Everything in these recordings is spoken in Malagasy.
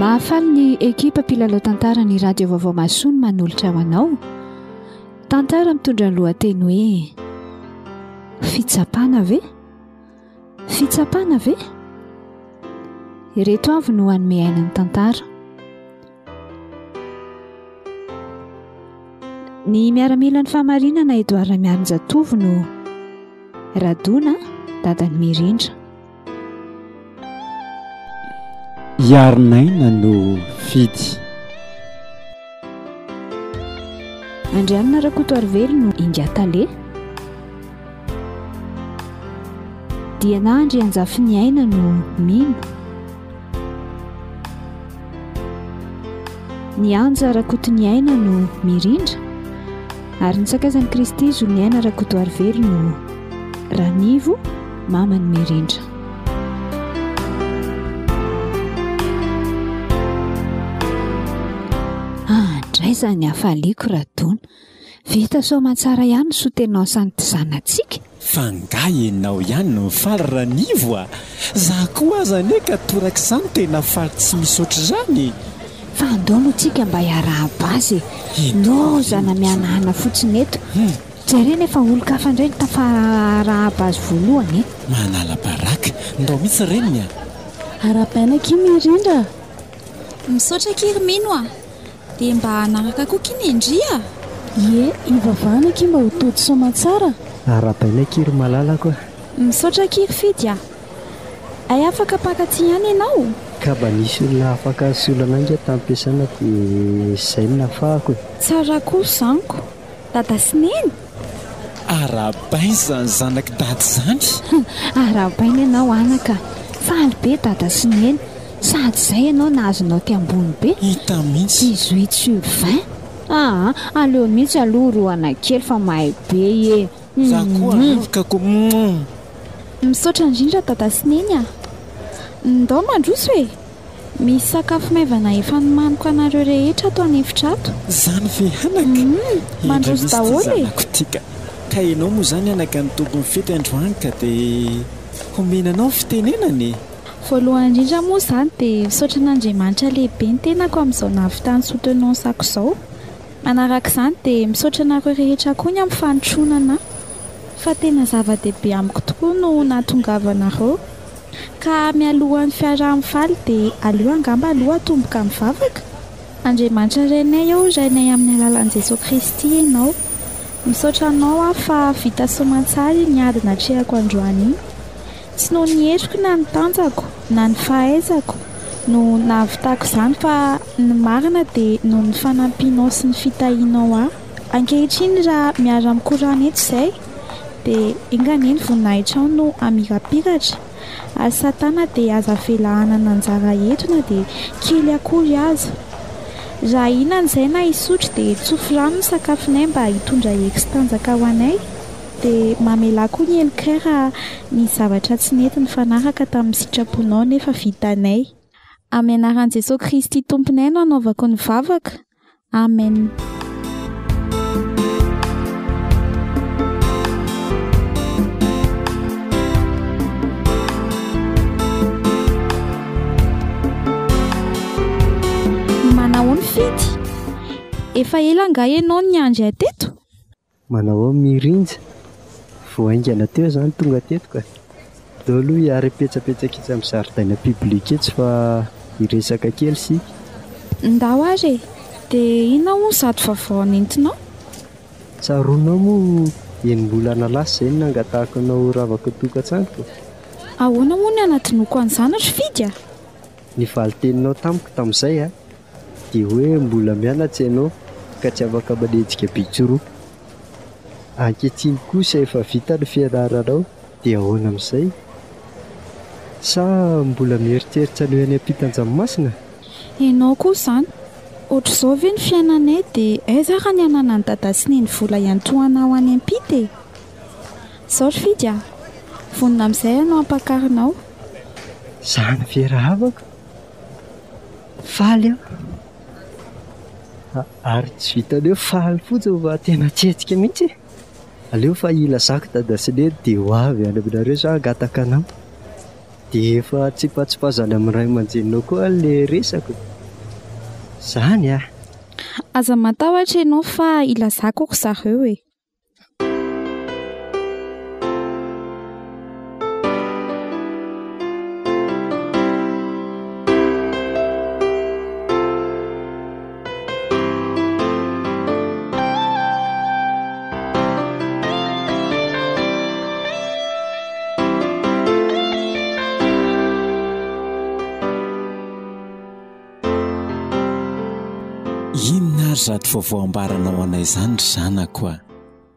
Mahafaly ny ekipa mpilalao tantara ny Radio Vaovao Mahasoa ny manolotra ho anao. Tantara mitondra ny lohateny hoe Fitsapana ve? Fitsapana ve? Ireto avy no hanome aina ny tantara. Ny miaramilan'ny fahamarinana Edouard Ramiarinjatovo no Radona dadan'i Mirindra. Hiarinaina no fidy. Andrianina Rakotoarivelo no Ingahy Tale. Diana Andrianjafiniaina no Mino. Ny Anja Rakotoniaina no Mirindra ary ny sakaizan'i Kristy Zoniaina Rakotoarivelo no Ranivo, maman'i Mirindra. Andray izany hafaliako Radona. Vita soamantsara ihany ny soutenance an'ity zanatsika. Fa nga enao ihany no mifaly Ranivo a! Za koa aza anie ka torak'izany tena faly tsy misy ohatr'izany e! Fa andao aloha tsika mba hiarahaba azy e! Lozana mihanahana fotsiny eto. Jerena efa olon-kafa indray no tafarahaba azy voalohany e! Manala baraka! Ndao mihitsy reniny a! Arahabaina akia Mirindra a! Misaotra akia ry Mino a! Dia mba hanaraka koa ky Nendry a! Ie, ivavahana akia mba ho tody soamantsara. Arahabaina akia ry malalako a! Misaotra akia ry Fidy a! Hay afaka mpaka aty ihany ianao? Ka mba nisy olona afaka nisolo anah ange tam-piasana dia izay no nahafahako e! Tsara koa zanko! Dada sy Neny? Arahabaina izany zanak'i Dada izany! Arahabaina ianao anaka! Faly be Dada sy Neny! Sady izay ianao nahazo naoty ambony be! Hita mihitsy! 18 sur 20! Aa! Aleo mihitsy aloha rohana kely fa mahay be e! Za koa rorka ko! Misaotra indrindra Dada sy Neny a! Ndao mandroso e! Misy sakafo maivana efa nomaniko anareo rehetra ato an'efitra ato. Zany ve anaka? Humm, Indray mandroso misy ity daholo e! zanako ity ka. Ka ianao moa zany anaka no tompon'ny fety androany ka dia homena anao ny fitenenana e! Voalohany indrindra moa izany dia misaotra an'Andriamanitra lehibe ny tenako amin'izao nahavitany soutenance-ako izao. Manaraka izany dia misaotra anareo rehetra koa ny amin'ny fanotronana ahy fa tena zava-dehibe amiko tokoa no nahatongavanareo. Ka mialohan'ny fiaraha-mifaly dia aleo angamba aloha atomboka ny vavaka? Andriamanitra Rainay ô, Rainay amin'ny alalan'i Jesoa Kristy Ianao. Misaotra Anao aho fa vita soamantsara iny ady natrehako androany iny. Tsy noho ny heriko na ny tanjako na ny fahaizako no nahavitako izany fa ny marina dia noho ny fanampianao sy ny fitahianao ahy. Ankehitriny raha miara-mikorana eto izay dia enga anie ny voninahitrao no hamirapiratra ary Satana dia aza avela hanana anjara eto na dia kely akory aza. Raha hihinana izay na hisotro dia tsofy rano ny sakafonay mba hitondra hery sy tanjaka ho anay. Dia mamelà koa ny helokay raha nisy zavatra tsy nety nifanaraka tamin'ny sitraponao nefa vitanay. Amin'ny anaran'i Jesoa Kristy Tomponay no anaovako ny vavaka. Amen. Manahoana Fidy? Efa ela angaha ianao no niandry ahy teto? Manao Mirinja, vao haingana teo za no tonga teto ka. Ndao aloha hiara hipetsapetsaka etsy amin'ny zaridaina public etsy fa hiresaka kely isika. Ndao ary e! Dia inona hono izato vaovao nentinao? Tsaroanao moa enim-bolana lasa izay no nangatahako anao ho ravako ny tokantranoko? Ahoana moa ny hanadinoako an'izany ry Fidy a? Ny valin-teninao tamiko tamin'izay a, dia hoe mbola mianatra ianao ka tsy afaka manenjika bitsiroa. Ankehitriny kosa efa vita ny fianaranao dia ahoana amin'izay? Sa mbola mieritreritra ny ho any ampitan-dranomasina? Ianao koa izany. Ohatr'izao ve ny fiainanay dia aiza ary ny hananan'i Dada sy Neny vola hiantohana ho any ampita e? Izao ry Fidy a! Vonona amin'izay ianao hampakarinao. Izany ve rahavako? Faly aho. Ary tsy vitan'ny hoe faly fotsiny fa tena tretrika mihitsy e. Aleo fa hilazako dada sy neny dia ho avy any aminareo za hangataka anao. Dia efa tsipatsipazana amin'ny ray aman-dreninao koa ilay resako e. Zany a! Aza matahotra ianao fa ilazako ry zareo e. Inona ary izato vaovao ambaranao anay izany ry zanako a?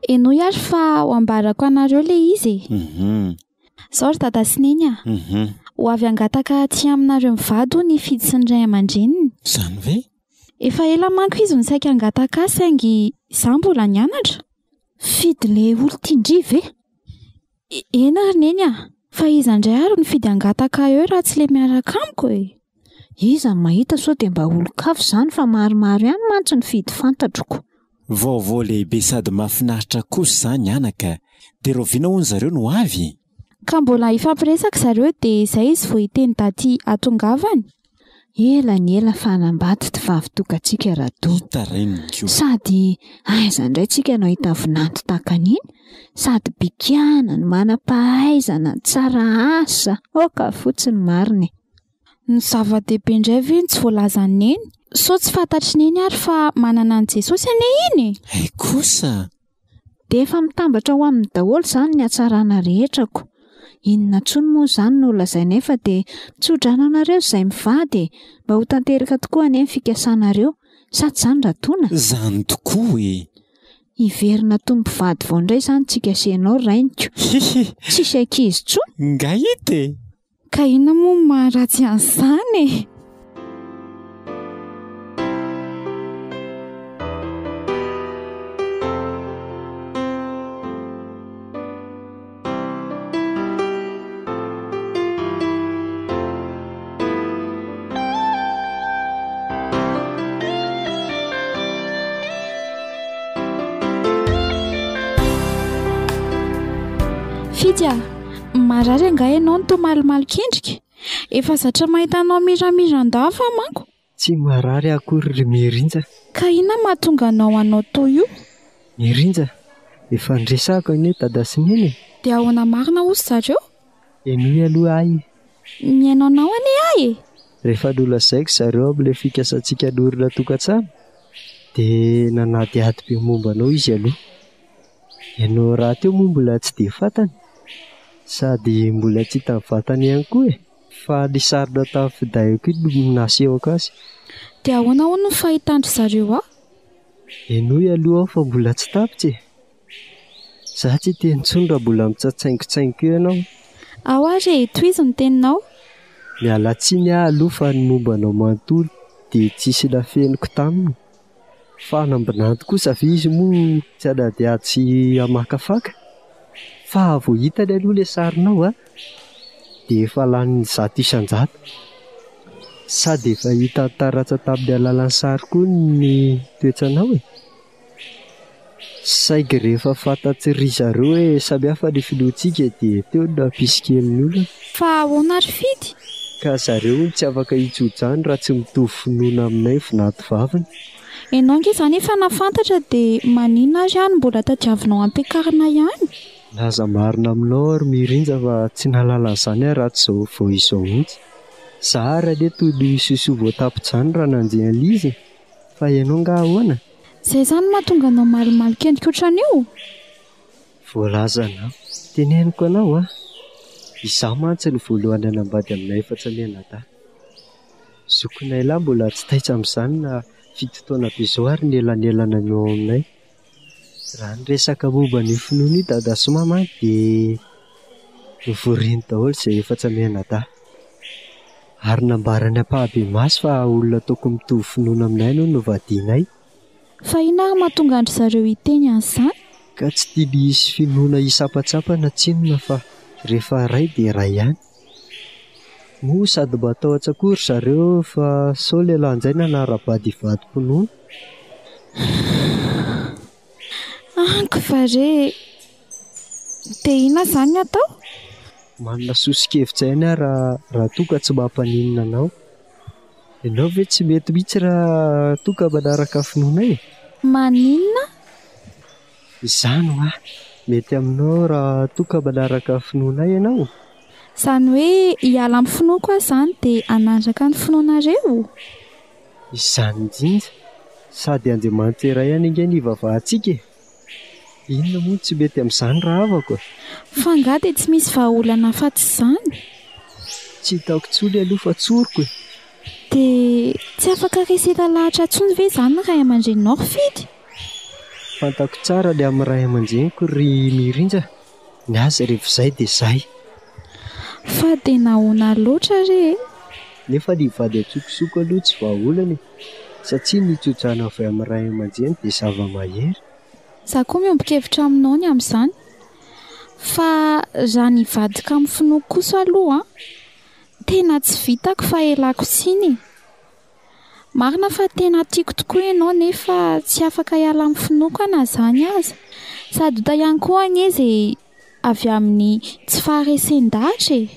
Henoy ary fa ho ambarako anareo ilay izy e. Mhm. Zao ry dada sy neny a. Mhm. Ho avy hangataka aty aminareo mivady hono i Fidy sy ny ray aman-dreniny. Izany ve? Efa ela manko izy no saika hangataka ahy saingy izaho mbola nianatra. Fidy le olon-tian-dry ve? Eny ry neny a! Fa iza indray ary no Fidy hangataka eo raha tsy le miaraka amiko e? Iza no mahita sao dia mba olon-kafa izany fa maromaro ihany mantsy ny Fidy fantatroko. Vaovao lehibe sady mahafinaritra kosa izany anaka. Dia rahoviana hono zareo no avy? Ka mbola hifampiresaka zareo dia izay izy vao hiteny daty hahatongavany. Ela ny ela fa hanambady ty vavy tokantsika Rado. Hita reniko. Sady aiza indray tsika no hahita vinanto tahaka an'iny? Sady bikàna no manam-pahaizana, tsara asa, aoka fotsiny marina e. Ny zava-dehibe indray ve no tsy voalazan'i Neny? Sao tsy fantatr'i Neny ary fa manana an'i Jesosy anie iny e! Hay kosa! Dia efa mitambatra ao aminy daholo izany ny hatsarana rehetra ko! Inona intsony moa izany no holazainay fa dia mitsodrano anareo izay mivady e! Mba ho tanteraka tokoa anie ny fikasanareo, sa tsy izany Ratona? Izany tokoa e! Hiverina toy ny mpivady vao indray izany tsika sy ianao ry rainiko! Hihi! Tsisy ankizy intsony? Nga hita e! Ka inona moa no maharatsy an'izany e? Fidy a! Marary angaha ianao no toa malomalok'endrika? Efa zatra mahita anao miramiran-dava aho manko. Tsy marary aho akory ry Mirinja. Ka inona mahatonga anao hanao toy io? Mirinja, efa niresahako anie Dada sy Neny e! Dia ahoana marina hozy zareo? Henoy aloha ahy e! Mihaino anao anie aho e! Rehefa nolazaiko zareo amin'ilay fikasantsika hanorina tokantrano dia nanadihady be momba anao izy aloha. Ianao rahateo moa mbola tsy dia fantany sady mbola tsy hita vatana ihany koa e! Fa ny sarina tamin'ny findaiko iny no nasehoko azy. Dia ahoana hono ny fahitan-dry zareo ahy? Henoy aloha aho fa mbola tsy tapitra e! Za tsy hiteny intsony raha mbola mitsatsaingotsaingoka eo ianao. Ao ary e, tohizo ny teninao. Miala tsiny aho aloha fa ny momba anao manontolo dia tsisy nafeniko taminy. Fa nambinanty kosa ve izy moa tsy hanadihady sy hamakafaka? Fa vao hitany aloha ilay sarinao a, dia efa laniny 100%. Sady efa hitany taratra tamin'ny alalan'ny sary koa ny toetranao e. Saingy rehefa fantatry ry zareo hoe samy hafa ny finoantsika dia teo no nampisy kely ny olana. Fa ahoana ry Fidy? Ka zareo hono tsy afaka hitso-drano raha tsy mitovy finoana aminay vinanto vaviny. Enao nge zany efa nafantatra dia maninona ary aho no mbola tadiavinao ampiakarina ihany? Milaza marina aminao aho ry Mirinja fa tsy nahalala an'izany aho raha tsy izao vao izao mihitsy. Za ary anie toy ny sosoa voatapo-drano raha nandeha an'ilay izy e! Fa ianao angaha ahoana? Zay zany mahatonga anao malomalok'endrika ohatran'io? Voalazanao. Teneniko anao a! Izaho mantsy no voalohany hanambady aminay efatra mianadahy. Zokinay lahy mbola tsy taitra amin'izany na fito taona be izao ary ny elanelana eo aminay. Raha ny resaka momba an'io finoana io Dada sy Mama dia novoriny daholo izay efatra mianadahy. Ary nambarany ampahabemaso fa olona tokony mitovy finoana aminay no novadianay. Fa inona ary mahatonga an-dry zareo hiteny an'izany? Ka tsy tiany hisy finoana hisampantsampana tsinona fa rehefa ray dia ray ihany. Moa sady matahotra koa ry zareo fa sao lehilahy indray nanara-bady hivadi-pinoana. Anko va re e! Dia inona izany ny atao? Manana soso-kevitra ihany aho raha toa ka tsy mampaninona anao. Ianao ve tsy mety mihitsy raha toa ka manaraka ny finoanay e? Maninona? Izany hoa! Mety aminao raha toa ka manaraka ny finoanay ianao? Izany hoe hiala amin'ny finoako aho izany dia hanaraka ny finoanareo? Izany indrindra! Sady Andriamanitra iray ihany ange no ivavahantsika e! Inona moa no tsy mety amin'izany rahavako e? Fa angaha dia tsy misy vahaolana afa-tsy izany? Tsy hitako intsony aloha fa tsoriko e! Dia tsy afaka resena lahatra intsony ve izany ny ray aman-dreninao ry Fidy? Fantako tsara ny amin'ny ray aman-dreniko ry Mirindra, ny azy rehefa izay dia izay. Fa dia nahoana loatra re e? Nefa ny hivady an-tsokosoko aloha tsy vahaolana e! Satria ny tso-drano avy amin'ny ray aman-dreny dia zava-mahery. Za koa miombon-kevitra aminao ny amin'izany. Fa raha ny hivadika amin'ny finoako kosa aloha an, tena tsy vitako fa ialako tsiny e. Marina fa tena tiako tokoa ianao nefa tsy afaka hiala amin'ny finoako aho na izany aza. Sady ota ihany koa anie izay avy amin'ny tsy faharesen-dahatra e.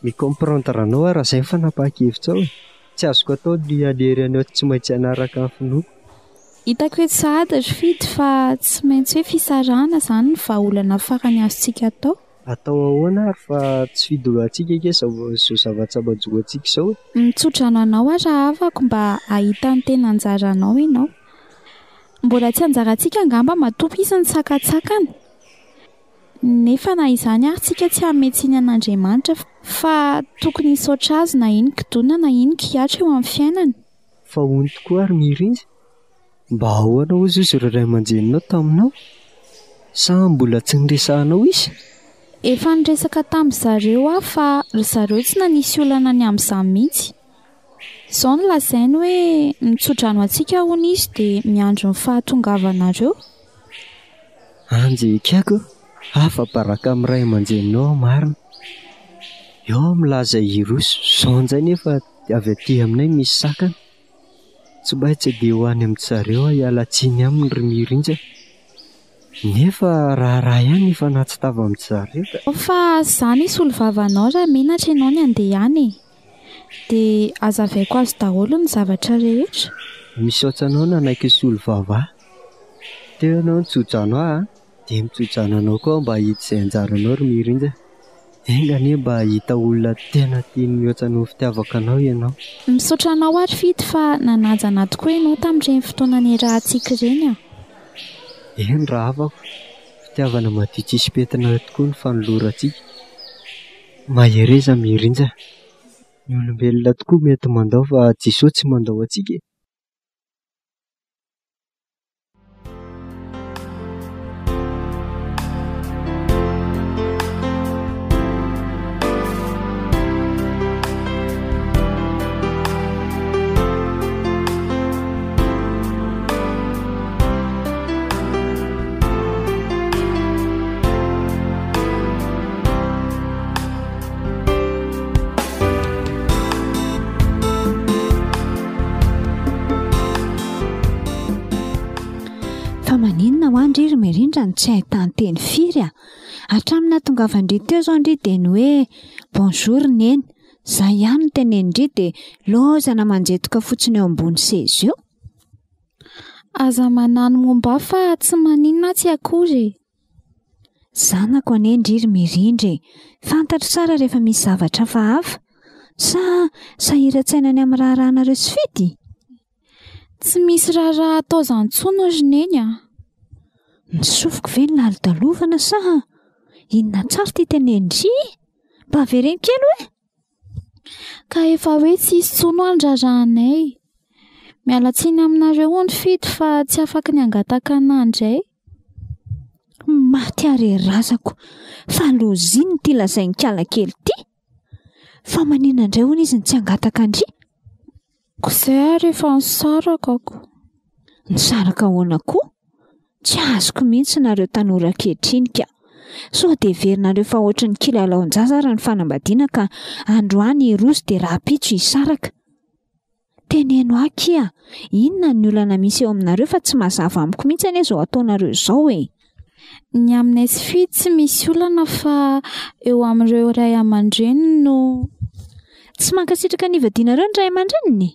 Mi-comprendre anao aho raha izay ny fanapahan-kevitrao e. Tsy azoko atao ny hanery anao tsy maintsy hanaraka ny finoako. Hitako eto sahady ry Fidy fa tsy maintsy hoe fisarahana izany ny vahaolana farany azontsika atao. Atao ahoana ary fa tsy fidorohantsika ange izao zavatra manjo antsika izao e. Mitsodrano anao aho rahavako mba hahita ny tena anjaranao ianao. Mbola tsy anjarantsika angamba matoa misy ny sakantsakana. Nefa na izany ary tsika tsy hanome tsiny an'Andriamanitra fa tokony hisaotra azy na ino kidona na ino kihatra eo amin'ny fiainana. Fa hono tokoa ary Mirindra, mba ahoana hozy izy ireo ray aman-dreninao taminao? Sa mbola tsy niresahanao izy? Efa niresaka tamin-dry zareo aho fa ry zareo tsy nanisy olana ny amin'izany mihitsy. Izao no lazainy hoe mitsodrano antsika hono izy dia miandry ny fahatongavanareo. Anjy ekiako afa-baraka amin'ny ray aman-dreninao aho marina. Eo aho milaza hiroso, izao indray nefa avy aty aminay misy sakana. Tsy maintsy andeha ho any amin-dry zareo aho hiala tsiny aminy ry Mirindra. Nefa raharaha ihany hifanatsy-tava amin-dry zareo ka. Fa za nisolo vava anao raha menatra ianao ny handeha any e. Dia azavaiko azy daholo ny zavatra rehetra. Misaotra anao nanaiky hisolo vava ahy. Teo ianao nitsodrano ahy an, dia mitsodrano anao koa aho mba hahita izay anjaranao ry Mirindra. Enga anie mba hahita olona tena tiany mihoatra noho ny fitiavako anao ianao. Misaotra anao ary Fidy fa nanaja anah tokoa ianao tamin'ireny fotoana niarahantsika ireny an. Eny rahavako, fitiavana madio tsisy pentina tokoa ny fanolorantsika. Mahereza Mirindra. Ny olombelona tokoa mety mandao fa Jesoa tsy mandao antsika e! Fa maninona hoa ndry ry Mirindra no tsy ahitan-teny firy a? Hatramin'ny nahatongavan-dry teo izao ndry dia ny hoe bonjour neny, izay ihany no tenenin-dry dia lozana manjetoka fotsiny eo ambony seza eo. Aza manano momba ahy fa tsy maninona aho tsy akory e. Zanako anie ndry ry Mirindra e! Fantatro tsara rehefa misy zavatra hafahafa. Sa sahiran-tsaina ny amin'ny raharahanareo sy Fidy? Tsy misy raharaha atao izany intsony ry Neny a! Ny sofiko ve no lalodalovana sa inona tsara ity tenenin-dry e? Mba avereno kely hoe! Ka efa hoe tsy hisy intsony hoa ny raharahanay. Miala tsiny aminareo hono Fidy fa tsy afaky ny hangataka anà indray. Maty aho re razako fa lozinina ity lazain'i kala kely ity. Fa maninona indray hono izy no tsy hangataka an-dry? Ko izay ary efa nisaraka ko. Nisaraka ahoana koa? Tsy azoko mihitsy nareo tanora ankehitriny ka. Sao dia heverinareo fa ohatry ny kilalaon-jaza ary ny fanambadiana ka androany hiroso dia rahampitso hisaraka. Teneno ahy kia, inona ny olana misy eo aminareo fa tsy mazava amiko mihitsy anie izao ataonareo izao e. Ny aminay sy Fidy tsy misy olana fa eo amin'ireo ray aman-dreniny no. Tsy mankasitraka ny hivadianareo ny ray aman-dreniny?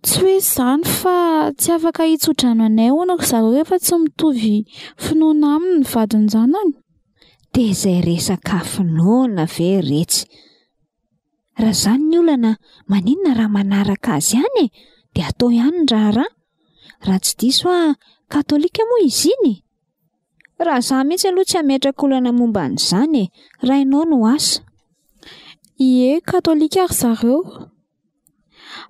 Tsy hoe izany fa tsy afaka hitsodrano anay hono ry zareo rehefa tsy mitovy finoana aminy ny vadin-janany. Dia izay resaka finoana ve retsy? Raha izany ny olana, maninona raha manaraka azy ihany e? Dia atao ihany ny raharaha. Raha tsy diso aho, katolika moa izy iny? Raha izaho mihitsy aloha tsy hametraka olana momba an'izany e! Rainao no asa. Ie, katolika ry zareo.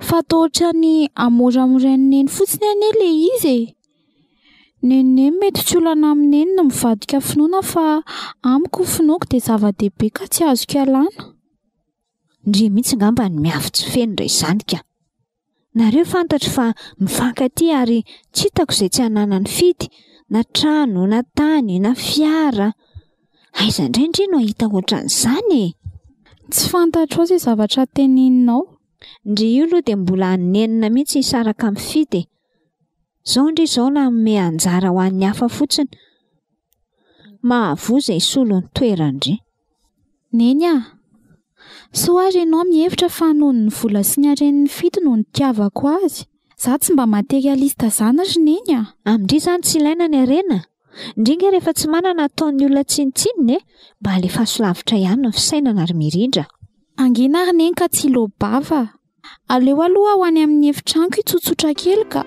Fa toa ohatran'ny hamoramorain'i Neny fotsiny anie ilay izy e! Nen'i Neny mety tsy olana amin'i Neny ny mivadika finoana fa amiko ny finoako dia zava-dehibe ka tsy azoko ialana. Ndry mihitsy angamba no miafy tsy feno raha izany ka! Nareo fantatro fa mifankatia ary tsy hitako izay tsy ananan'i Fidy na trano na tany na fiara. Aiza indray ndry no hahita ohatran'izany e? Tsy fantatrao izay zavatra teneninao. Ndry io aloha dia mbola hanenina mihitsy hisaraka amin'i Fidy e. Izao ndry izao nanome anjara ho an'ny hafa fotsiny. Mahavoa izay hisolo ny toeran-dry. Neny a! Soa ary ianao mihevitra fa noho ny vola sy ny haren'ny Fidy no nitiavako azy. Za tsy mba materialiste zany ry Neny a! Amin-dry izany tsy ilaina ny harena? Ndry nge rehefa tsy manana ataon'ny olona tsinontsinona e! Mba alefaso lavitra ihany ny fisainana ry Mirindra. Angina ry Neny ka tsy loa-bava. Aleo aloha ho any amin'ny efitranoko hitsotsotra kely ka.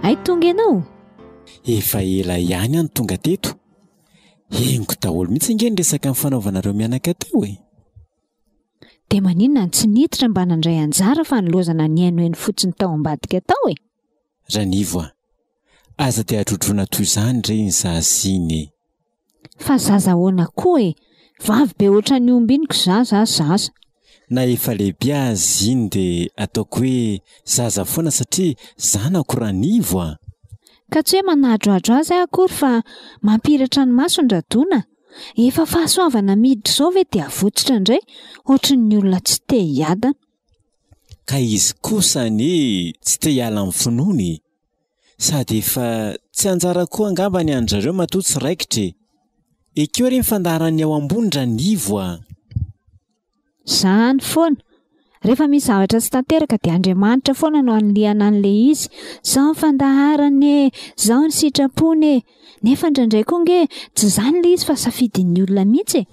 Hay tonga ianao? Efa ela ihany aho no tonga teto. Henoko daholo mihitsy ange ny resaka nifanaovanareo mianaka teo e. Dia maninona no tsy niditra mba nandray anjara fa nilaozana nihainohaino fotsiny tao ambadika tao e? Ranivo a! Aza dia adrodroana toy izany re iny zaza iny e! Fa zaza ahoana koa e? Vavy be ohatran'ny omby iny ko zaza a zaza. Na efa lehibe aza iny dia ataoko hoe zaza foana satria zanako Ranivo a! Ka tsy hoe manadroadro azy aho akory fa mampiratra ny masony Radona a! Efa fahasoavana miditra izao ve dia avotsitra indray ohatran'ny olona tsy te hiadana. Ka izy kosa anie tsy te hiala amin'ny finoany e! Sady efa tsy anjara koa angamba ny an-dry zareo matoa tsy raikitra e! Ekeo re ny fandaharan'ny ao ambony Ranivo a! Zany foana! Rehefa misy zavatra tsy tanteraka dia Andriamanitra foana no anilihana an'ilay izy. Zao ny fandaharany e! Zao ny sitrapony e! Nefa indraindray koa nge tsy izany ilay izy fa safidin'ny olona mihitsy e!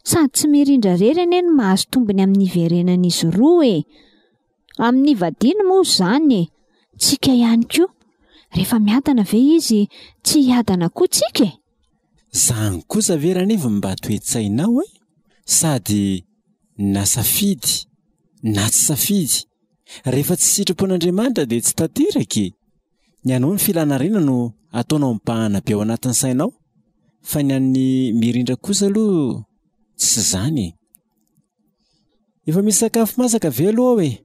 Sady tsy mirindra irery anie no mahazo tombony amin'ny hiverenan'izy roa e! Amin'ny vadiny moa izany e! Tsika ihany koa. Rehefa miadana ve izy tsy hiadana koa tsika e? Zany kosa ve Ranivo mba toe-tsainao e? Sady na safidy na tsy safidy, rehefa tsy sitrapon'Andriamanitra dia tsy tanteraka e! Ny anao ny filana harena no ataonao mibahana be ao anatin'ny sainao, fa ny an'ny mirindra kosa aloha tsy izany e! Efa misy sakafo masaka ve aloha ao e?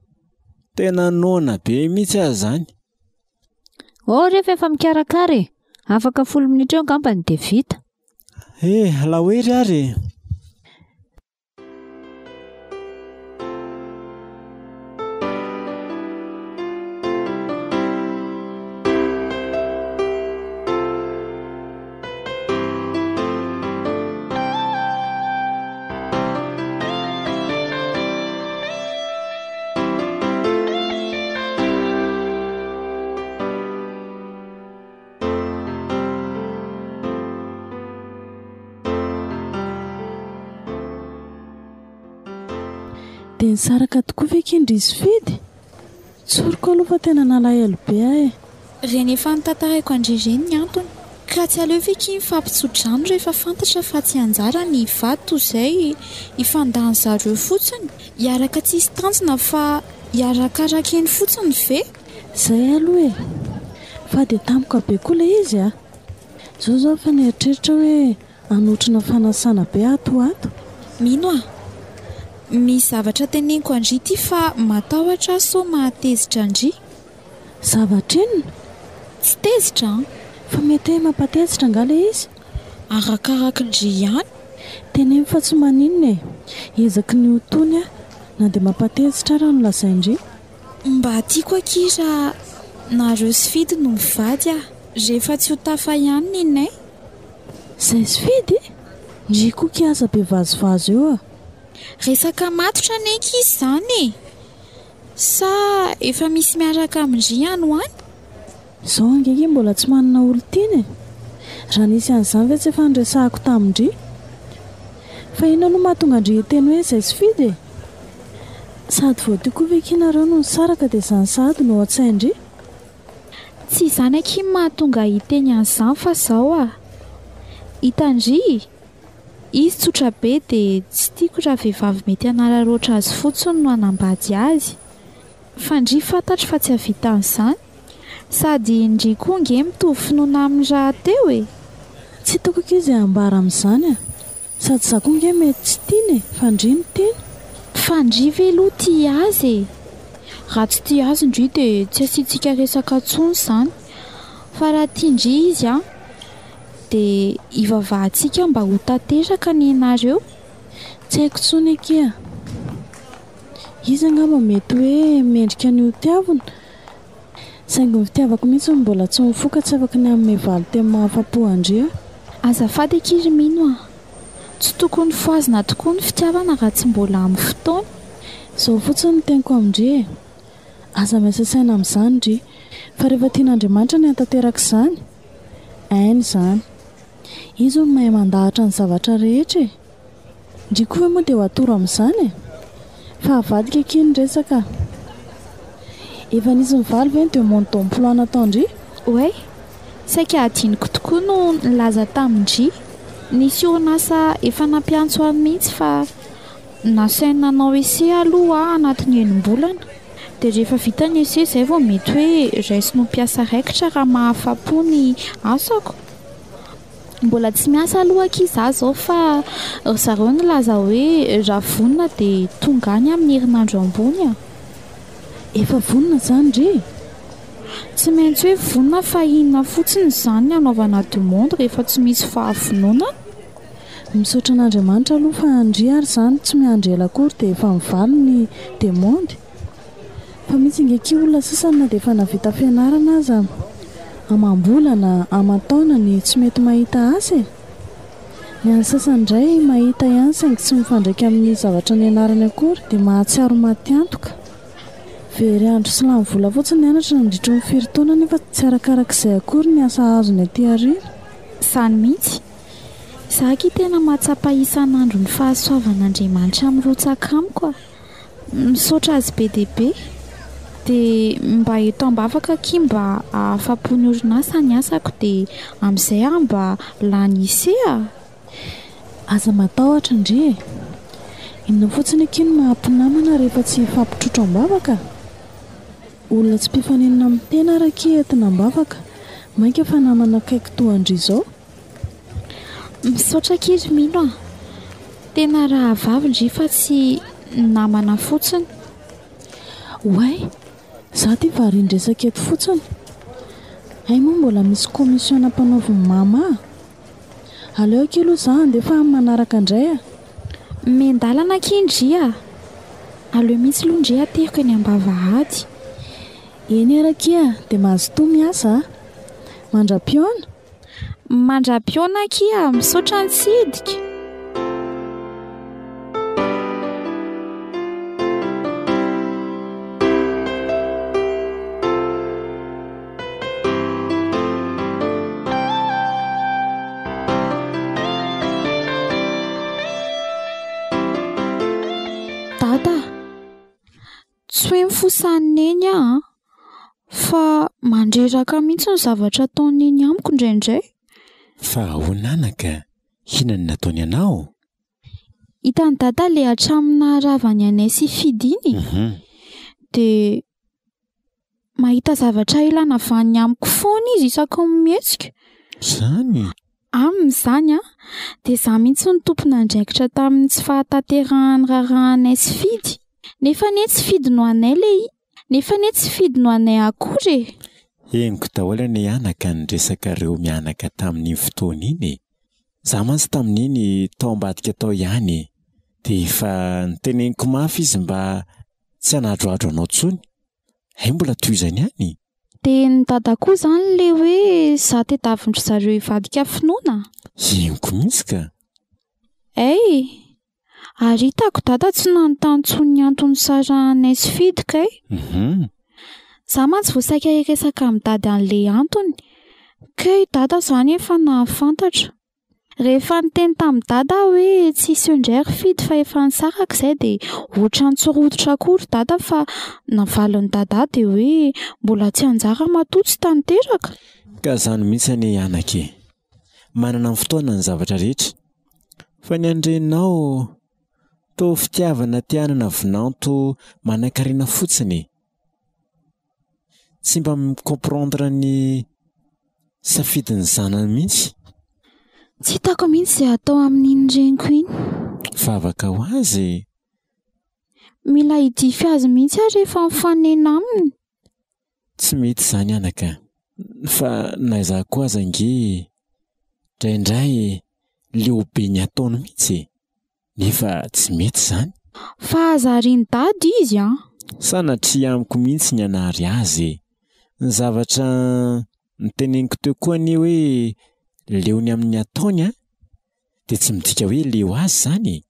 Tena noana be mihitsy aho izany. Oh rehefa efa mikarakara e! Afaka folo minitra eo angambany dia vita. Eh, alao hery ary e! Dia nisaraka tokoa ve kindry izy Fidy? Tsoriko aloha fa tena nalahelo be aho e! Ireny efa notantaraiko an-dry ireny ny antony. Ka tsy aleo ve ki mifampitso-drano rehefa fantatra fa tsy anjara ny hivady toy izay hifandany zareo fotsiny? Hiaraka tsisy tanjona fa hiarakaraka eny fotsiny ve? Zay aloha e! Fa dia tampoka be koa ilay izy a! Zao zao efa nieritreritra hoe hanotrona fanasana be ato ho ato. Mino aho. Misy zavatra teneniko an-dry ity fa matahotra aho sao mahatezitra an-dry. Zavatra inona? Tsy tezitra an! Fa mety hoe mampatezitra angaha ilay izy? Arakaraky ndry ihany. Teneno fa tsy maninona e! Ezaky ny ho tony aho na dia mampatezitra ara no lazain-dry. Mba tiako akia raha nareo sy Fidy no mivady ah! Rehefa tsy ho tafa ihany nenay. Zay sy Fidy? Ndry koa kia aza be vazivazy eo ah! Resaka matotra anie ankizy izany e! Sa efa misy miaraka amin-dry any ho any? Izao ange akia mbola tsy manana olon-tiana e! Raha nisy an'izany ve tsy efa niresahako tamin-dry? Fa inona aloha mahatonga an-dry hiteny hoe izay sy Fidy e? Sady vao teo koa ve akia nareo no nisaraka dia izany sahady no ao an-tsain-dry? Tsy izany akia no mahatonga ahy hiteny an'izany fa izao ah! Hitan-dry? Izy tsotra be dia tsy tiako raha vehivavy mety hanararaotra azy fotsiny no hanambady azy. Fa ndry fantatro fa tsy hahavita an'izany. Sady ndry koa nge mitovy finoana aminy rahateo e! Tsy hitako akia izay ambara amin'izany a! Sady za koa nge mety tsy tiany e, fa ndry no tiany. Fa ndry ve aloha tia azy e? Raha tsy tia azy ndry dia tsy asiantsika resaka intsony izany. Fa raha tian-dry izy an! Dia hivavahantsika mba ho tanteraka anie nareo. Tsy haiko intsony akia. Izy angamba mety hoe mendrika ny ho tiavina, saingy ny fitiavako mihitsy no mbola tsy mifoka tsy afaka ny hanome valin-teny mahafa-po an-dry aho. Azafady akia ry Mino a! Tsy tokony fohazina tokoa ny fitiavana raha tsy mbola amin'ny fotoana. Izao fotsiny no teniko amin-dry e! Aza miasa saina amin'izany ry, fa rehefa tian'Andriamanitra ny hahatanteraka izany, hainy izany. Izy hono mahay mandahatra ny zavatra rehetra e! Ndry koa ve moa dia ho atoro amin'izany e? Fa avadika akia ny resaka a! Efa nisy nivaly ve ny demande d'emploi nataon-dry? Oay! Saika hadinoko tokoa no nilaza tamin-dry. Nisy orinasa efa nampiantso ahy mihitsy fa Nasainy nanao essai aloha aho anatin'ny enim-bolana. Dia rehefa vita ny essai izay vao mety hoe raisiny ho mpiasa raikitra raha mahafa-po ny asako. Mbola tsy miasa aloha akia izaho izao fa ry zareo nilaza hoe raha vonona dia tonga any amin'ny herinandro ambony a. Efa vonona izany ry e? Tsy maintsy hoe vonona fa inona fotsiny izany ny hanaovana demande rehefa tsy misy fahavononana? Misaotra an'Andriamanitra aloha fa ndry ary izany tsy miandry ela akory dia efa mivaly ny demande. Fa misy ange akia olona sasany na dia efa nahavita fianarana aza amam-bolana, aman-taonany tsy mety mahita asa e! Ny an'ny sasany indray mahita ihany saingy tsy mifandraika amin'ny zavatra nianarany akory dia mahatsiaro matiantoka. Very andro sy lany vola fotsiny nianatra nandritry ny firy taona nefa tsy arakarak'izay akory ny asa azony aty aoriana. Izany mihitsy. Za aky tena mahatsapa isan'andro ny fahasoavan'Andriamanitra mirotsaka amiko a! Misaotra azy be dia be. Dia mba eto am-bavaka aky mba hahafapo ny orinasa ny asako dia amin'izay aho mba lany ise a! Aza matahotra ndry e! Inona fotsiny akia no maha mpinamana rehefa tsy hifampitrotro am-bavaka? Olona tsy mpifaninona amin'ny tena ary akia entina am-bavaka, mainka fa namana akaiky toa an-dry izao? Misaotra akia ry Mino a! Tena rahavavy ndry fa tsy namana fotsiny. Oay! Za ty varian-dresaka eto fotsiny. Hay moa mbola misy commission nampanaovin'i mama a! Aleo akia aloha za handeha fa amin'ny manaraka indray a! Miandalana akia ndry a! Aleo mihitsy aloha ndry ateriko eny am-bavahady. Eny ary akia dia mazotoa miasa a! Mandra-pihaona! Mandra-pihaona akia, misaotra nitsidika. Dada a! Tsy hoe mifosa an'i Neny aho an, fa mandreraka mihitsy ny zavatra ataon'i Neny amiko indraindray. Fa ahoana anaka? Inona no nataony anao? Hitan'i Dada ilay hatramin'ny naharavany anay sy Fidy iny e! Dia mahita zavatra ilana vaniny amiko foana izy isaky ny mihetsika. Izany? Aminy izany an, dia izaho mihitsy no tompon'andraikitra tamin'ny tsy fahatanterahan'ny raharahanay sy Fidy. Nefa anie tsy Fidy no anay ilay i-, nefa anie tsy Fidy no anay akory e! Henoko daholo anie anaka ny resakareo mianaka tamin'iny fotoana iny e! Za mantsy tamin'iny tao ambadika tao ihany e! Dia efa noteneniko mafy izy mba tsy hanadrohadro anao intsony, hay mbola tohizany ihany e! Dia ny dada koa izany ilay hoe za tedavin-dry zareo hivadika finoana? Henoko mihitsy ka! Hay! Ary hitako dada tsy nanontany intsony ny antony nisarahanay sy Fidy kay. Za mantsy vao saika hiresaka amin'i dada an'ilay antony, kay dada izany efa nahafantatra. Rehefa niteny tamin'i dada aho hoe tsy hisy eo indray ry Fidy fa efa nisaraka izay dia ohatran'ny tsy rototra akory dada fa navalin'i dada dia hoe mbola tsy anjara matoa tsy tanteraka. Ka izany mihitsy anie anaka e! Manana ny fotoana ny zavatra rehetra. Fa ny an-dreninao toa fitiavana te hanana vinanto manankarena fotsiny e! Tsy mba mi-comprendre ny safidin'ny zanany mihitsy. Tsy hitako mihitsy izay atao amin'iny reniko iny. Vavaka ho azy e! Mila hidify azy mihitsy aho rehefa mifanena aminy. Tsy mety izany anaka fa na izaho koa aza ange indraindray leo be ny ataony mihitsy e! Nefa tsy mety izany. Fa aza arian'i dada izy an! Sanatria amiko mihitsy ny hanary azy e! Ny zavatra noteneniko teo koa anie hoe leo ny amin'ny ataony an! Dia tsy midika hoe leo azy izany e!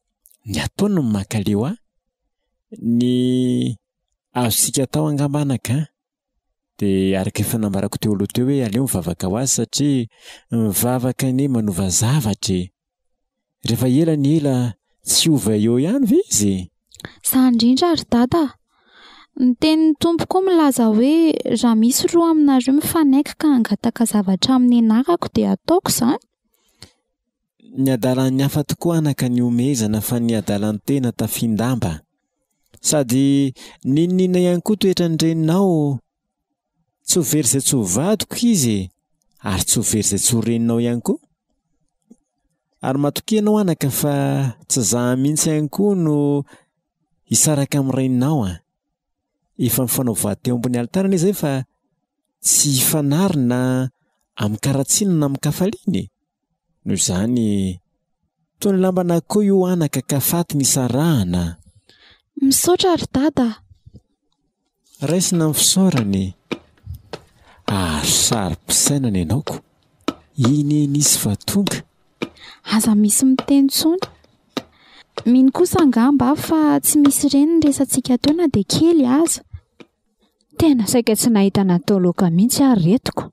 Ny ataony no mankaleo ahy. Ny Azontsika atao angamba anaka an! Dia araka efa nambarako teo aloha teo hoe aleo mivavaka ho azy satria mivavaka anie manova zavatra e! Rehefa ela ny ela tsy hiova eo ihany ve izy e? Izany indrindra ry Dada a! Ny tenin'ny Tompo koa milaza hoe raha misy roa aminareo mifanaiky ka hangataka zavatra amin'ny anarako dia hataoko izany. Ny adalan'ny hafa tokoa anaka ny ihomehezana fa ny adalan'ny tena tafian-damba. Sady n'inon'inona ihany koa toetran'ny reninao, tsy ho very izay tsy ho vadiko izy e, ary tsy ho very izay tsy ho reninao ihany koa. Ary matokia ianao anaka fa tsy za mihitsy ihany koa no hisaraka amin'ny reninao an. Efa nifanao vady teo ambony alitara anie izay fa tsy hifanary na amin-karatsiana na amin-kafaliana e. Noho izany, toy ny lamban'akoho io anaka ka faty nisarahana. Misaotra ry dada a! Raisina ny fisaorana e! Ary saro-pisainana ianao ko! Iny eny izy fa tonga. Aza misy miteny intsony. Mino kosa angamba aho fa tsy misy reny ny resatsika teo na dia kely aza. Tena saika tsy nahita natao laoka mihitsy aho ry retiko.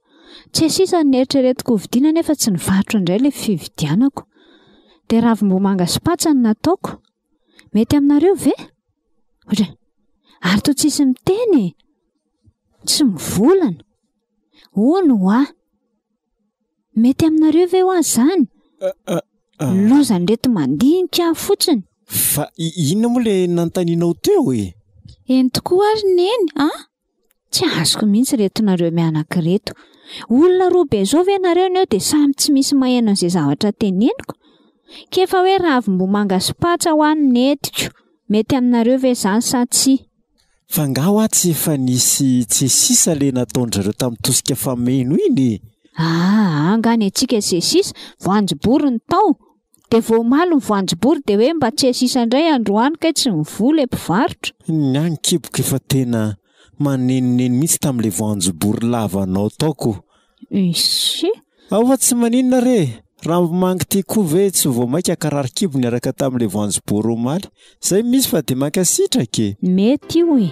Tsy sisa ny neritreretiko hovidiana nefa tsy nivarotra indray ilay fividianako. Dia ravimbomanga sy patsa no nataoko. Mety aminareo ve? Ohatry, ary toa tsisy miteny e! Tsy mivolana. Hono hoa! Mety aminareo ve hoa izany? Lozan'ireto mandinika aho fotsiny. Fa inona moa ilay nanontanianao teo e? Eny tokoa ary Neny a! Tsy azoko mihitsy ireto nareo mianaka ireto. Olona roa be izao ve nareo ny eo dia samy tsy misy maheno an'izay zavatra teneniko? K'efa hoe ravimbomanga sy patsa hoa no nentiko. Mety aminareo ve izany sa tsia? Fa nga hoa tsy efa nisy tsesisa le nataon-dry zareo tamin'ny tosika fameno iny e? Aa nga ny antsika sesisa, voanjobory ny tao, dia vao omaly ny voanjobory dia hoe mba tsesisa indray androany kay tsy mivoa le mpivarotra. Ny ahy ny kiboko efa tena manenoneno mihitsy tamin'le voanjobory lavanao tao ko. Iss. Ao fa tsy maninona re e! Raha ty koa ve tsy vao mainka hankarary kibo niaraka tamin'ilay voanjobory omaly? Zay misy fa dia mankasitraka e! Mety io e!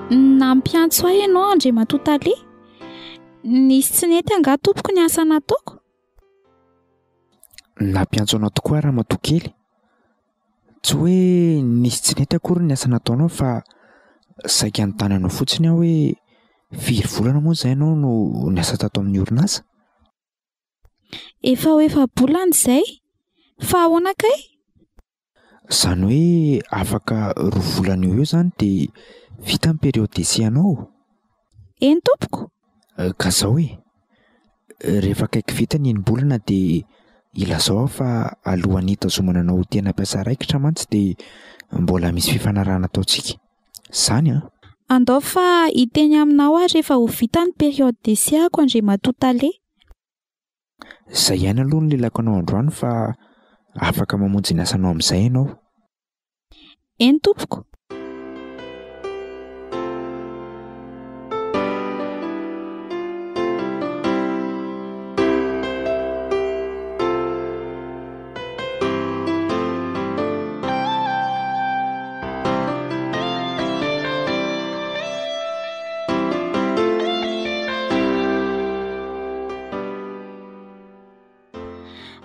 Nampiantso ahy ianao Andriamatoa Tale. Nisy tsy nety angaha tompoko ny asa nataoko? Nampiantso anao tokoa aho ramatoa kely. Tsy hoe nisy tsy nety akory ny asa nataonao fa saika hanontany anao fotsiny aho hoe. Firy volana moa izay ianao no niasa tato amin'ny orinasa? Efa ho efa-bolana izay. Fa ahoana kay? Izany hoe afaka roa volana eo ho eo izany dia vita ny période d'essai anao? Eny tompoko. Ka izao e, rehefa akaiky vita ny enim-bolana dia ilazao aho fa alohan'ny hitazomana anao ho tena mpiasa raikitra mantsy dia mbola misy fifanarahana ataontsika. Izany an! Andao fa hiteny aminao aho rehefa ho vita ny période d'essai-ako Andriamatoa Tale. Izay ihany aloha no lelako anao androany fa afaka mamonjy ny asanao amin'izay ianao. Eny tompoko.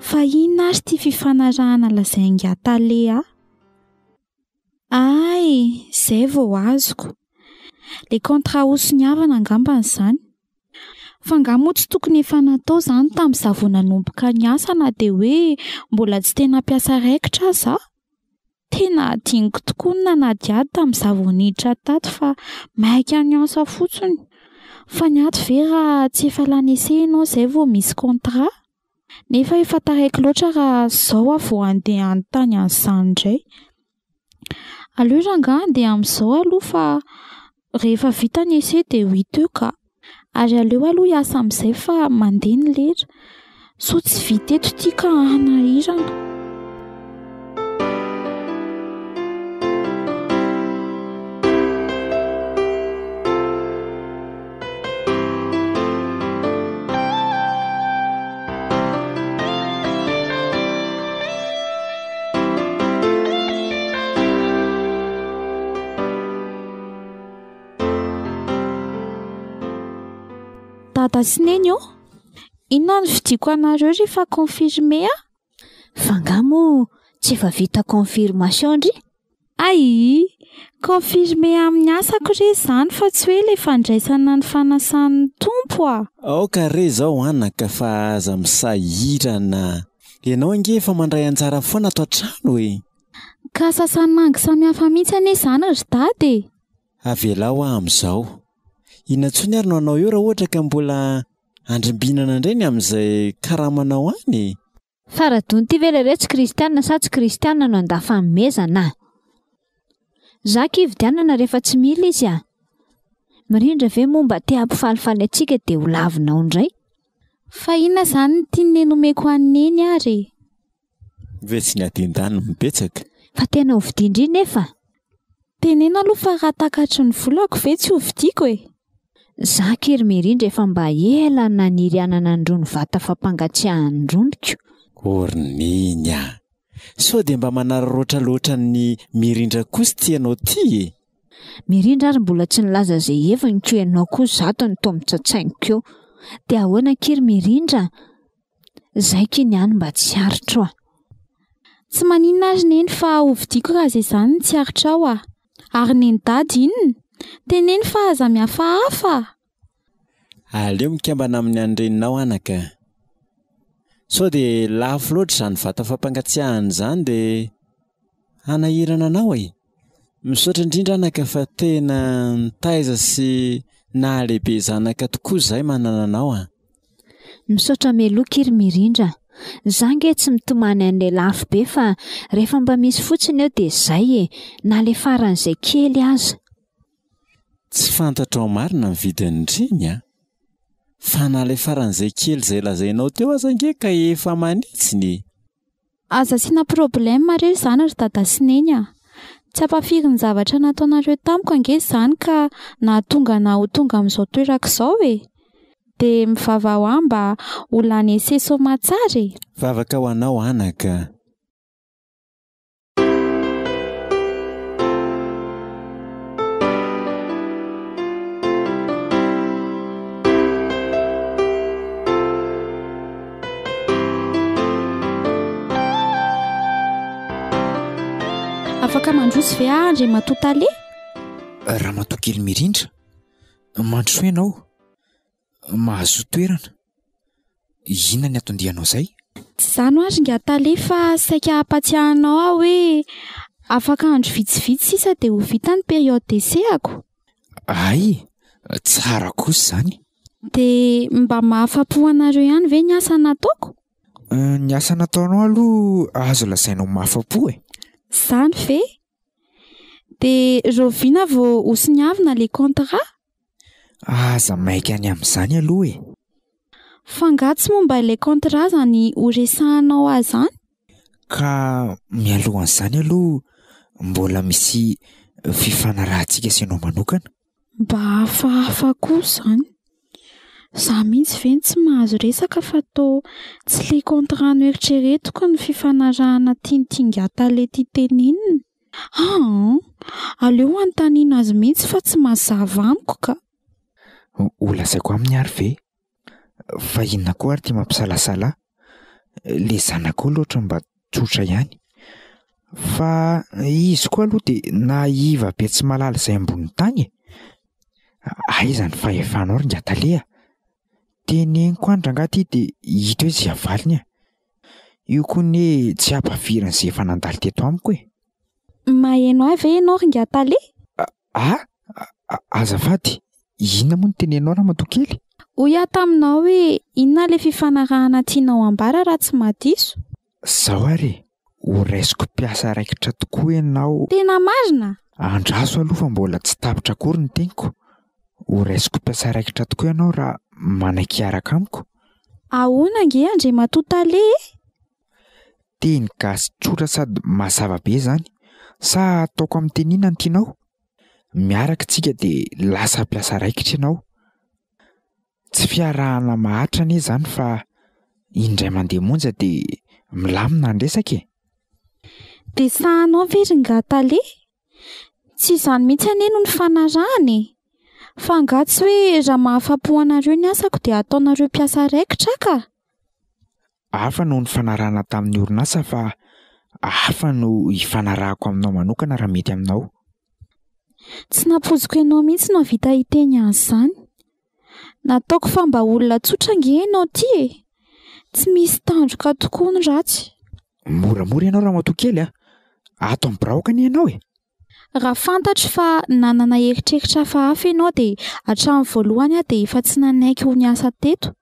Fa inona ary ity fifanarahana lazain'ingahy tale ahy? Hay, izay vao azoko. Ilay contrat hosoniavana angambany izany. Fa angaha moa tsy tokony efa natao izany tamin'izaho vao nanomboka niasa na dia hoe mbola tsy tena mpiasa raikitra aza aho? Tena adinoko tokoa ny nanadihady tamin'izaho vao niditra tato fa maika niasa fotsiny. Fa ny ato ve raha tsy efa lany essai ianao izay vao misy contrat? Nefa efa taraiky loatra raha izao aho vao handeha hanontany an'izany indray. Aleo rangahy handeha amin'izao aloha fa rehefa vita ny essai dia ho hita eo ka. Ary aleo aloha hiasa amin'izay fa mandeha ny lera. Sao tsy vita eto ity ka hanahirana. Dada sy Neny ô! Inona no vidiako anareo rehefa confirmé aho? Fa nga moa tsy efa vita confirmation ndry? Ayy! Confirmé amin'ny asako re izany fa tsy hoe ilay fandraisana ny fanasan'ny Tompo a! Aoka re izao anaka fa aza misahirana. Ianao ange efa mandray anjara foana ato an-trano e! Ka sasanangy samihafa mihitsy anie izany ry dada e! Avelao aho amin'izao. Inona intsony ary no hanao eo raha ohatra ka mbola andrimbinana indray ny amin'izay karamanao any e! Faradony ity ve le tsy kristianina sa tsy kristianina no handà fanomezana a! Za akia hividianana rehefa tsy mila izy a! Mirindra ve moa mba te hampifalifaly antsika dia ho lavinao indray? Fa inona izany no tian'i Neny omeko an'i Neny ary e? Ve tsy ny adin-daniny no betsaka? Fa tena ho vidian-dry nefa? Teneno aloha fa raha takatry ny volako ve tsy ho vidiako e! Za akia ry Mirindra efa mba ela naniry hanana an'irony vata fampangatsiahana irony ko. O ry Neny a! Sao dia mba manararaotra loatra an'i Mirindra kosa ity ianao ity e? Mirindra ary mbola tsy nilaza izay heviny ko ianao koa zato no toa mitsatsaingoka eo. Dia ahoana akia ry Mirindra? Zay ki ny any mba tsy aritro a. Tsy maninona ary Neny fa hovidiako raha izay izany no tsy aritrao a. Ary Neny Dada inona? Teneno fa aza mihafahafa a! Aleo mikambana amin'ny an'ny reninao anaka. Sao dia lafo loatra izany vata fampangatsiahana izany dia hanahirana anao e. Misaotra indrindra anaka fa tena nitaiza sy nahalehibe zanaka tokoa izahay manana anao a. Misaotra mialoha ki ry Mirindra a! Za nge tsy mitomany an'ilay lafo be fa rehefa mba misy fotsiny eo dia zay e! Na le faran'izay kely aza. Tsy fantatrao marina ny vidin'ireny a! Fa na ilay faran'izay kely izay lazainao teo aza ange ka efa manitsiny e! Aza asiana problème re izany ry dada sy neny a! Tsy ampafiry ny zavatra nataonareo tamiko ange izany ka nahatonga anah ho tonga amin'izao toerako izao e! Dia mivavaha ho ahy mba ho lany essai soamatsara e! Vavaka ho anao anaka. Afaka mandroso ve aho Andriamatoa Tale? Ramatoa kely mirindra. Mandrosoa ianao. Mahazoa toerana. Inona ny anton-dianao izay? Tsy izany hoa ry Ingahy Tale fa saika hampatsiahy anao aho hoe afaka andro vitsivitsy sisa dia ho vita ny période d'essai-ako. Hay! Tsara kosa izany. Dia mba mahafa-po anareo ihany ve ny asa nataoko? Ny asa nataonao aloha azo lazaina ho mahafa-po e. Izany ve? Dia rahoviana vao hosoniavina ilay contrat? Aza maika any amin'izany aloha e. Fa angaha tsy momba ilay contrat izany horesahanao ahy izany? Ka mialohan'izany aloha mbola misy fifanarahantsika sy ianao manokana. Mba hafahafa koa izany. Izaho mihitsy ve no tsy mahazo resaka fa toa tsy ilay contrat noeritreretiko ny fifanarahana tian'ity ingahy tale ity tenenina. Aa! Aleo anontaniana azy mihitsy fa tsy mazava amiko ka. Ho lazaiko aminy ary ve? Fa inona koa ary ity mampisalasala? Le zanakao loatra mba tsotra ihany. Fa izy koa aloha dia naiva be tsy mahalala izay ambonin'ny tany e. Aiza ny fahefanao ry ingahy tale a? Teneniko any rangahy ity dia hita eo izay havaliny a. Io koa anie tsy hampaviran'izay efa nandalo teto amiko e. Maheno ahy ve ianao ry ingahy tale? A! Azafady, inona moa no teneninao ramatoa kely? Hoy aho taminao hoe inona ilay fifanarahana tianao ambara raha tsy mahadiso? Zao ary e, ho raisiko mpiasa raikitra tokoa ianao. Tena marina? Andraso aloha fa mbola tsy tapitra akory ny teniko. Ho raisiko mpiasa raikitra tokoa ianao raha manaiky hiaraka amiko. Ahoana ange Andriamatoa Tale e? Teny gasy tsotra sady mazava be izany. Sa ataoko amin'ny teny inona no tianao? Miaraka isika dia lasa mpiasa raikitra ianao. Tsy fiarahana maharitra anie izany fa indray mandeha monja dia milamina ny resaka e! Dia sahanao ve ry Ingahy Tale? Tsy izany mihitsy anie no nifanarahana e! Fa angaha tsy hoe raha mahafa-po anareo ny asako dia ataonareo mpiasa raikitra aho ka! Hafa no nifanarahana tamin'ny orinasa fa hafa no ifanarahako aminao manokana raha mety aminao. Tsy nampoiziko ianao mihitsy no hahavita hiteny an'izany. Nataoko fa mba olona tsotra ange ianao ity e! Tsy misy tandroka tokoa ny ratsy. Moramora ianao ramatoa kely a! Ato amin'ny biraoko anie ianao e! Raha fantatro fa nanana eritreritra hafahafa ianao dia hatramin'ny voalohany aho dia efa tsy nanaiky ho niasa teto.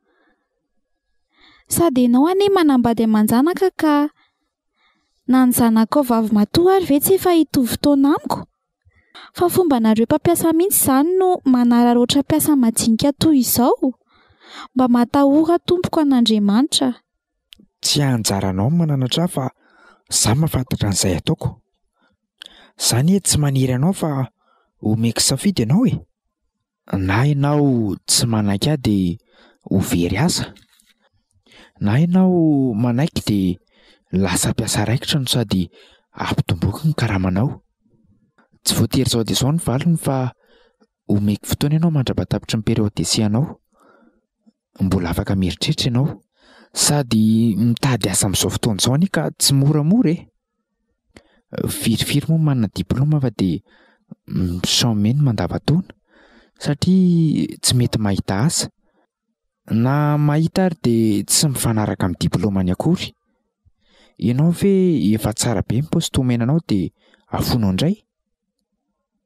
Sady ianao anie manambady aman-janaka ka na ny zanakao vavimatoa ary ve tsy efa hitovy taona amiko? Fa fombanareo mpampiasa mihitsy izany no manararaotra mpiasa madinika toy izao? Mba matahora tompoko an'Andriamanitra. Tsy anjaranao ny mananatra ahy fa za mahafantatra an'izay ataoko. Za anie tsy manery anao fa omeko safidy ianao e. Na ianao tsy manaiky ahy dia ho very asa, na ianao manaiky dia lasa mpiasa raikitra no sady ampitomboiko ny karamanao. Tsy voatery izao dia izao ny valiny fa omeko fotoana ianao mandra-pahatapitry ny période d'essai anao. Mbola afaka mieritreritra ianao. Sady mitady asa amin'izao fotoana izao anie ka tsy moramora e. Firifiry moa manana diplaoma fa dia mi-chômer ny mandavantaona satria tsy mety mahita asa. Na mahita ary dia tsy mifanaraka amin'ny diplaomany akory. Ianao ve efa tsara be ny poste omena anao dia afoinao indray?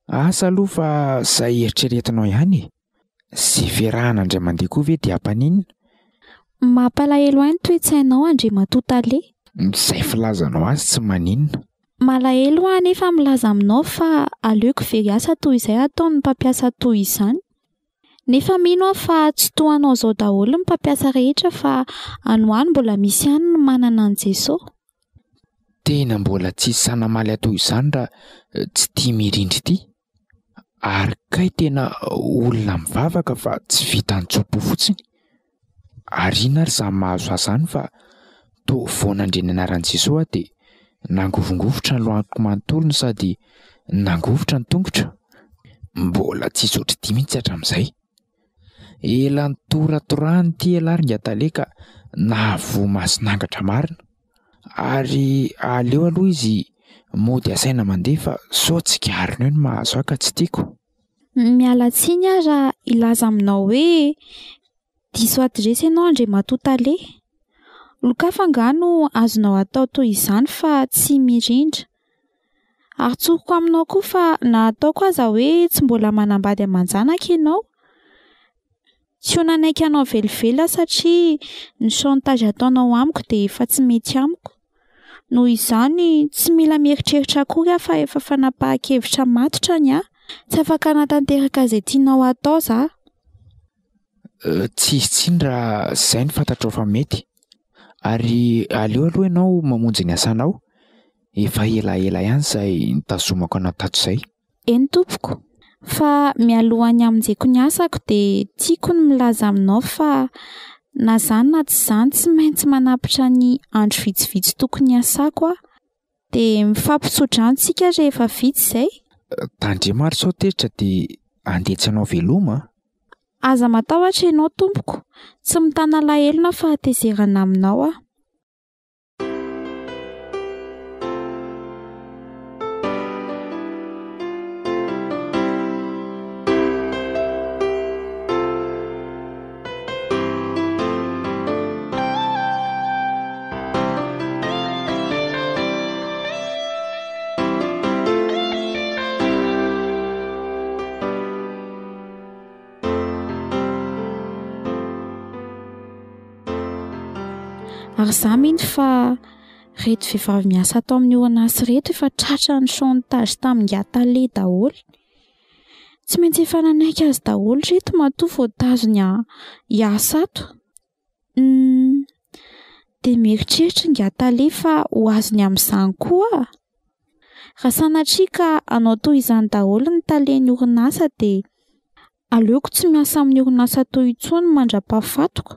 Asa aloha fa izay eritreretinao ihany e. Ze fiarahana indray mandeha koa ve dia hampaninona? Mampalahelo ahy ny toe-tsainao Andriamatoa Tale. Izay filazanao azy tsy maninona. Malahelo aho anefa milaza aminao fa aleoko very asa toy izay ataon'ny mpampiasa toy izany. Nefa mino aho fa tsy toa anao izao daholo ny mpampiasa rehetra fa any ho any mbola misy ihany ny manana an'i Jesoa. Tena mbola tsisy sahy namaly ahy toy izany raha tsy tia mirindra ity. Ary kay tena olona mivavaka fa tsy vitan'ny tso-po fotsiny. Ary inona ary izany mahazo ahy izany fa toa vao nandre ny anaran'i Jesoa aho dia nangovongovitra ny lohako manontolo no sady nangovitra ny tongotro. Mbola tsisy ohatr'ity mihitsy hatramin'izay. Ela nitoratorahana ity ialahy ry Ngatale ka nahavoa masin'angatra marina. Ary aleo aloha izy mody asaina mandeha fa sao tsikariny eo ny mahazo ahy ka tsy tiako. Miala tsiny aho raha hilaza aminao hoe diso adiresy ianao Andriamatoa Tale. Olon-kafa angaha no azonao atao toy izany fa tsy mirindra. Ary tsoriko aminao koa fa na ataoko aza hoe tsy mbola manambady aman-janaka ianao, tsy ho nanaiky anao velively aho satria ny chantage ataonao amiko dia efa tsy mety amiko. Noho izany tsy mila mieritreritra akory aho fa efa fanapahan-kevitra matotra ny ahy. Tsy afaka hanatanteraka izay tianao hatao izaho. Tsisy tsiny raha izay no fantatrao fa mety. Ary aleo aloha ianao mamonjy ny asanao. Efa elaela ihany izay nitazomako anao tato izay. Eny tompoko, fa mialohan'ny hamonjeko ny asako dia tiako ny milaza aminao fa na izany na tsy izany tsy maintsy manapitra ny andro vitsivitsy tokony hiasako aho. Dia mifampitso-drano tsika rehefa vita izay. Tandremo ary sao tezitra dia handeha tsy hanao veloma a! Aza matahotra ianao tompoko, tsy mitana alahelo na fahatezerana aminao aho. Ary za mino fa reto vehivavy miasa ato amin'ny orinasa ireto efa tratran'ny chantage tamin'ingahy tale daholo. Tsy maintsy efa nanaiky azy daholo ireto matoa voatazony hiasa ato. Dia mieritreritra ingahy tale fa ho azony amin'izany koa aho. Raha sanatria ka hanao toy izany daholo ny talen'ny orinasa dia aleoko tsy miasa amin'ny orinasa toy intsony mandra-pahafatiko.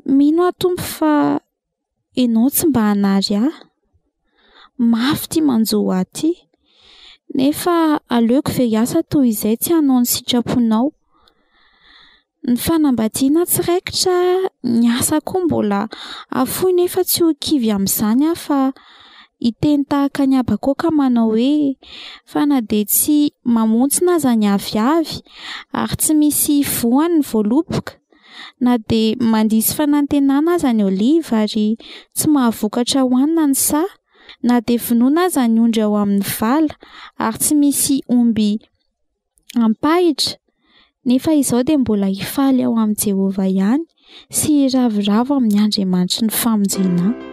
Mino aho Tompo fa Ianao tsy mba hanary ahy. Mafy ity manjo ahy ity, nefa aleoko very asa toy izay tsy hanao ny sitraponao. Ny fanambadiana tsy raikitra, ny asa koa mbola afoy nefa tsy ho kivy amin'izany aho fa hiteny tahaka an'i Habakoka manao hoe fa na dia tsy mamontsina aza ny aviavy ary tsy misy voany ny voaloboka, Na dia mandiso fanantenana aza ny oliva ary tsy mahavokatra hohanina ny saha, na dia vonoina aza ny ondry ao amin'ny vala ary tsy misy omby ampahitra, nefa izao dia mbola hifaly ao amin'i Jehovah ihany sy hiravoravo amin'ny Andriamanitry ny famonjena ahy.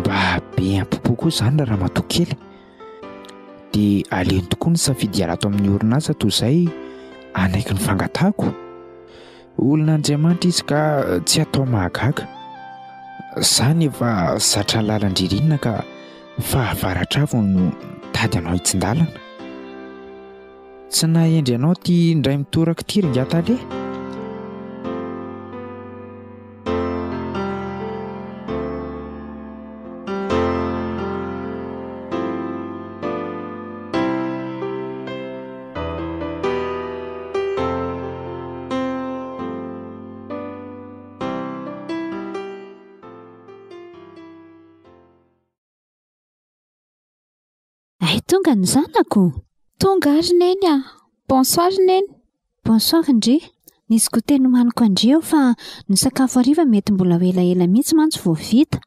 Mba be ampo-po koa izany ra ramatoa kely. Dia aleony tokoa ny safidy hiala ato amin'ny orinasa toy izay hanaiky ny fangatahako. Olon'Andriamanitra izy ka tsy atao mahagaga. Zany efa zatra lalan-dririnina ka fahavaratra vao no mitady anao hitsin-dalana. Tsy nahendry anao ity indray mitoraka ity ry ingahy tale. Hay tonga ny zanako? Tonga ary Neny a! Bonsoir Neny! Bonsoir ndry! Nisy goûter nomaniko an-dry eo fa ny sakafo hariva mety mbola ho elaela mihitsy mantsy vao vita.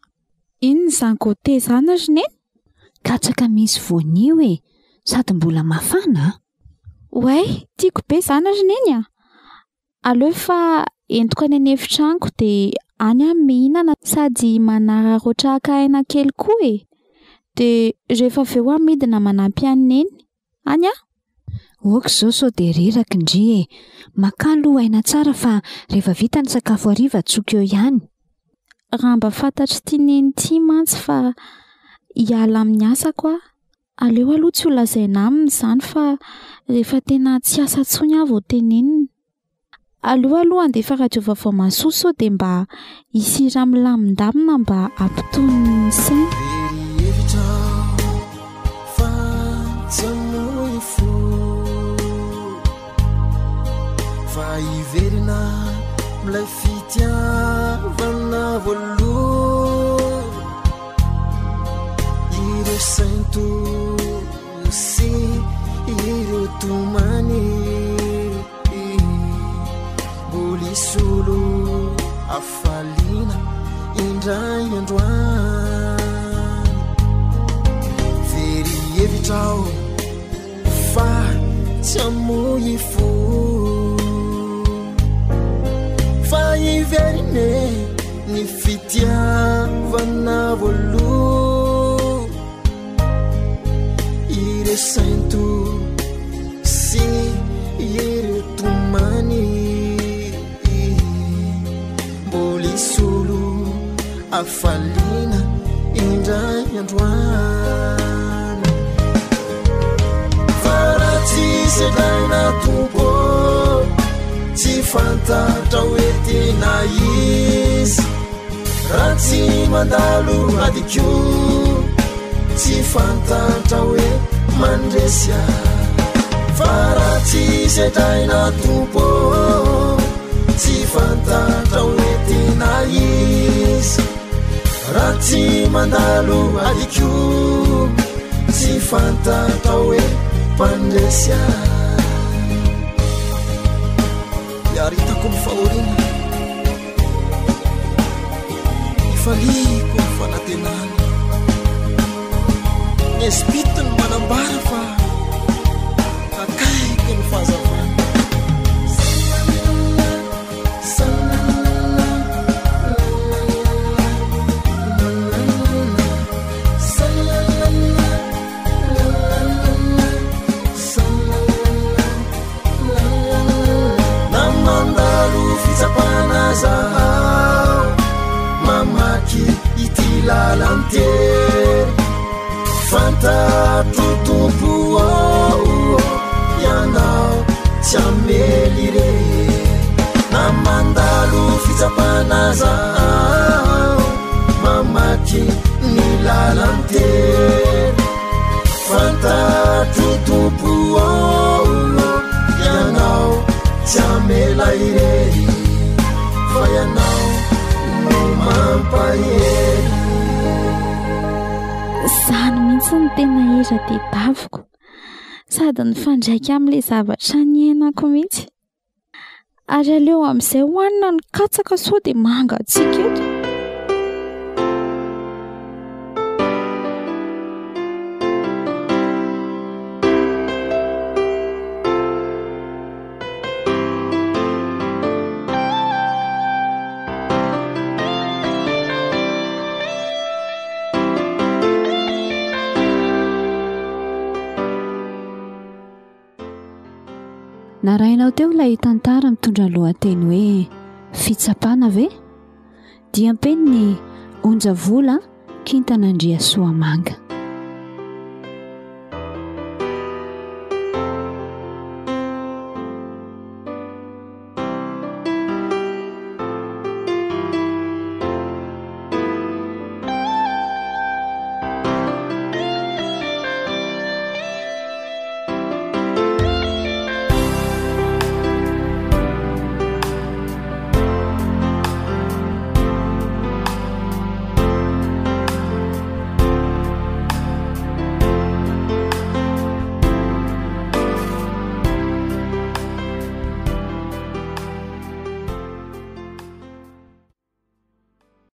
Inona izany goûter izany ry Neny? Katsaka misy voanio e! Sady mbola mafana a! Oay, tiako be izany ry Neny a! Aleo fa entiko any an'efitranoko dia any aho mihinana sady manararaotra haka aina kely koa e! Dia rehefa avy eo aho midina manampy an'i Neny. Any aho! Ok izao sao dia reraka ndry e! Makà aloha aina tsara fa rehefa vita ny sakafo hariva antsoiko eo ihany. Raha mba fantatr'ity Neny ity mantsy fa hiala amin'ny asako aho Aleo aloha tsy ho lazaina aminy izany fa rehefa tena tsy asa intsony aho vao tenenina. Aleo aloha handefa radio vaovao mahasoa sao dia mba hisy hira milamindamina mba hampitony ny saina. Very hevitra aho fa tsy hamoy fo fa hiverina milay fitiavana voaloha ireo sainto sy ireo tomany Mbola hisolo hafaliana indray androany. Very hevitra aho fa tsy hamoy fo. Fa hiverina e ny fitiavana voaloha. Ireo sento sy ireo tomany mbola hisolo hafaliana indray androany. Fa raha tsy sedraina Tompo ô, tsy fantatra hoe tena izy. Raha tsy mandalo ady koa tsy fantatra hoe mandresy ahy. Fa raha tsy sedraina Tompo ô, tsy fantatra hoe tena izy. Raha tsy mandalo ady koa tsy fantatra hoe mpandresy ahy. Iaritako ny fahoriana. Ifaliako ny fanantenana. Ny esprit no manambara fa akaiky ny fahazavana. Na mandalo fitsapana zaho mamaky ity lalan-tery fantatro Tompo ô ianao tsy hamely irery na mandalo fitsapana zaho mamaky ny lalan-tery Fantatro Tompo ô, Ianao tsy hamela irery, fa Ianao no mampahery. Izany mihitsy no tena hira tedaviko, sady mifandraika amin'ilay zavatra niainako mihitsy. Ary aleo amin'izay hohanina ny katsaka sao dia mangatsiaka eto. Narahinao teo ilay tantara mitondra lohateny hoe Fitsapana ve? Diam-penin'i Onja Vola Kintana Andriasoamanga.